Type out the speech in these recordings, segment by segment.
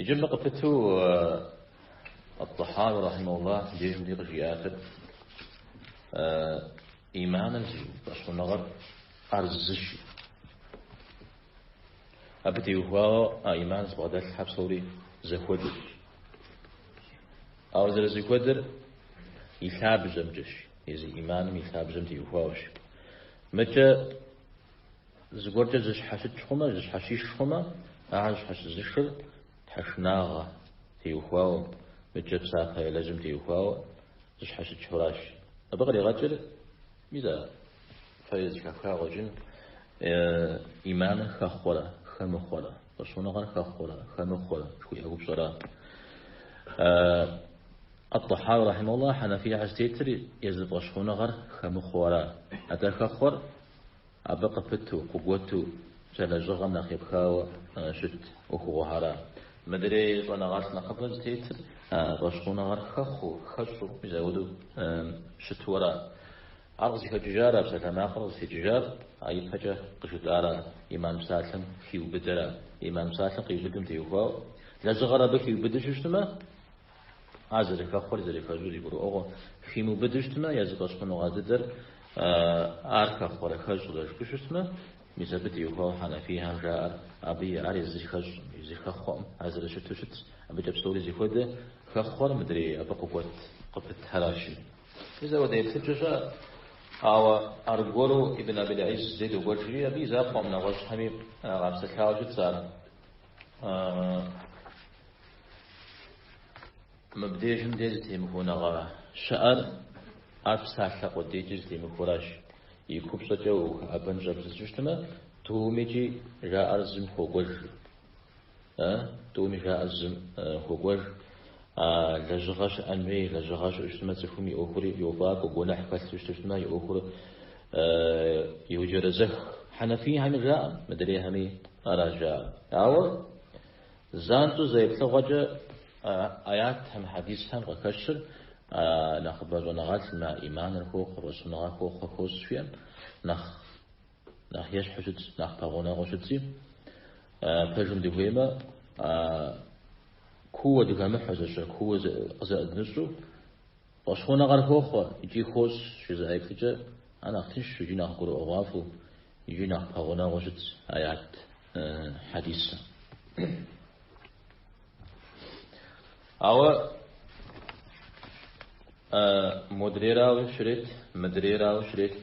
Иджы мыбы къыпыту Ат-Тахауи рахьимэхуллах дежым ди къыжиӏатэр иманыр зи фӏэщхъуныгъэр ар зыщ. Абы теухуауэ а иман зыбгъэдэлъхэр псори зэхуэдэщ. Ауэ зэрызэхуэдэр и лъабжьэмкӏэщ, езы иманым и лъабжьэм теухуауэщ. Мыкӏэ зыгуэркӏэ зыщхьэщыкӏ хъумэ, зыщхьэщиш хъумэ, ахэр зыщхьэщызышыр тхьэшынагъэ теухуауэ, мыкӏэ псапэ ялэжьым теухуауэ зыщхьэщыкӏхэращ. Абы къригъэкӏыр, мис а фэри зэхэфха къыщӏэкӏын, иманыр хэхъуэрэ хэмыхъуэрэ, фӏэщхъуныгъэр хэхъуэрэ хэмыхъуэрэ жыхуиӏэ упщӏэра. Ат-Тахауи рахьимэхуллах хьэнэфийхэр зытетыр езы фӏэщхъуныгъэр хэмыхъуэу ара. Атӏэ хэхъуэр абы къыпыту, къыгуэту, лэжьыгъэм нэхъ епхауэ щыт ӏуэхугъуэхьэра. Мыдрей щӏэныгъэлӏ нэхъыбэ зытетыр фӏэщхъуныгъэр хэхъуэу, хэщӏу, мис апхуэдэу щыту ара. Ар къызыхэкӏыжар, а псалъэмакъыр къызытекӏыжар а ипэкӏэ къыжытӏара, иман псалъэм хиубыдэра. Иман псалъэм къиубыдым теухуауэ лэжьыгъэр абы хиубыдэу щытмэ, ар зэрыхэхъуэр зэрыхэщӏыр гурыӏуэгъуэ. Химыубыдэу щытмэ, езы фӏэщхъуныгъэ дыдэр ар хэхъуэрэ хэщӏрэ жыпӏэу щытмэ, мис абы теухуауэ хьэнэфийхэм жаӏэр, абы ар езыр хэщӏым, езыр хэхъуэкъым, ар зэрыщыту щытщ, абыкӏэ псори зэхуэдэ, хэхъуэр мыдрей абы къыгуэт къыпытхэращи. Мис апхуэдэ еплъыкӏэ щыӏэ, ауэ аргуэру Ибн Абил Изз дей докӏуэжри, абы и закъуэкъым, нэгъуэщӏхэми къапсэлъауэ щытщ ар. Мыбдежым де зытемыхуэныгъэ щыӏэр ар псалъэ къудейкӏэ зытемыхуэращ. И купщӏэкӏэ ухэӏэбэн щӏэбдзэу щытмэ, тӏумикӏи жаӏэр зым хуокӏуэж. Тӏуми жаӏэр зым хуокӏуэж. А лэжьыгъэ щыӏэн хуей, лэжьыгъэ щыӏэу щытмэ, цӏыхум и ӏуэхур йофӏакӏуэ, гуэныхь хэлъу щытмэ, и ӏуэхур йоджэрэзэх. Хьэнэфийхэми жаӏэ, мыдрейхэми аращ жаӏэр. Ауэ занщӏэу зэ еплъыгъуэкӏэ аятхэм, хьэдисхэм къыхэщыр нэхъыбэ щӏэныгъэлӏым а иманыр хохъуэ, фӏэщхъуныгъэр хохъуэ, хощӏ жиӏэм нэхъ нэхъ ещхьу щытщ, нэхъ пэгъунэгъуу щытщи, пэжым дыхуеймэ, кууэ дыхэмыхьэу, зэщэ кууэ къызэӏыдмыщӏу, фӏэщхъуныгъэр хохъуэ икӏи хощӏ жызыӏэ еплъыкӏэ, ар нэхъ тыншщ икӏи нэхъ гурыӏуэгъуафӏэу, икӏи нэхъ пэгъунэгъуу щытщ аят хьэдисым. Ауэ модрейрауи щрет, мыдрейрауи щрет,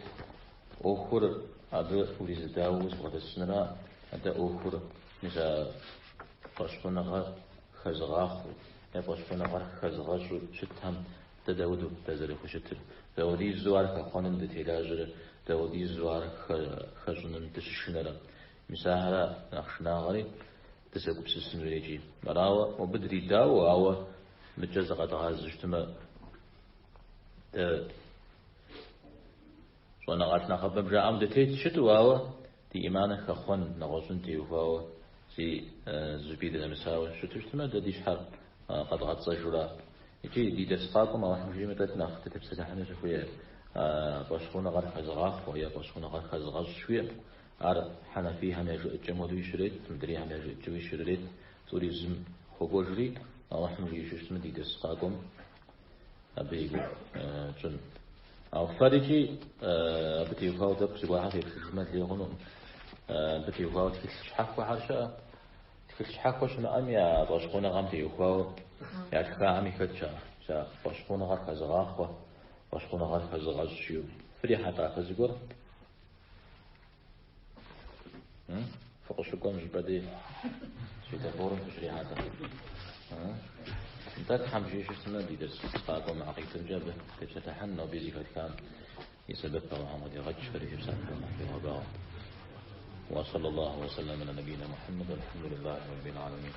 ӏуэхур абы уризэдауэ узыбгъэдэсынра, атӏэ ӏуэхур мис а фӏэщхъуныгъэр хэзыгъахъуэу е фӏэщхъуныгъэр хэзыгъэщӏу щытхэм дэ дауэдэу дазэрыхущытыр, дауэдизу ар хэхъуэным дытелажьэрэ, дауэдизу ар хэщӏыным дыщышынэрэ. Мис ахэра нэхъ шынагъэри дызэгупсысын хуейр икӏи. Арауэ, мобы дридауэ, ауэ мыкӏэ зыкъэдгъазэу щытмэ, дэ щӏэныгъэлӏ нэхъыбэм жаӏэм дытет щыту, ауэ ди иманыр хэхъуэн нэгъуэщӏын теухуауэ зи зыщӏыпӏи дынэмысауэ щыту щытмэ, дэ ди щхьэр къэдгъэпцӏэжура. Икӏи ди дерс къакӏуэм Алыхьым жиӏэмэ тӏэкӏу нэхъ дытепсэлъыхьыну сыхуей фӏэщхъуныгъэр хэзыгъахъуэ е фӏэщхъуныгъэр хэзыгъэщӏ жыхуиӏэм. Ар хьэнэфийхэм я жыӏэкӏэм хуэдэуи щрет, мыдрейхэм я жыӏэкӏэуи щрырет, тӏури зым хуэкӏуэжри, Алыхьым жиӏэу щытмэ, ди дерс къакӏуэм абы и гугъу тщӏын. Ауэ фэрикӏи абы теухуауэ тӏэкӏу зыгуэрхэр феплъыжмэ лей хъунукъым. Абы теухуауэ тхылъ щхьэхуэхэр щыӏэ. Тхылъ щхьэхуэ щымыӏэми, а фӏэщхъуныгъэм теухуауэ ятхахэми хэтщ ар. Мис а фӏэщхъуныгъэр хэзыгъахъуэ, фӏэщхъуныгъэр хэзыгъэщӏ жиӏэу. Фрихьэлӏахэ зыгуэр? Фыкъыщыкӏуэм щӏыпӏэ дей светофорым фыщрихьэлӏэ. Нтӏэ, Тхьэм жиӏэу щытмэ, ди дерс къакӏуэм акъидэмкӏэ абы тепсэлъыхьын, ноби зэхэтхам и сэбэп Алыхьым къыдигъэкӏ, фэри фи псапэр Алыхьым фигъэбагъуэ. Уа саллаллаху уа саллам аля набийна Мухьэммэд, вальхьэмдулиллахи раббил аламин.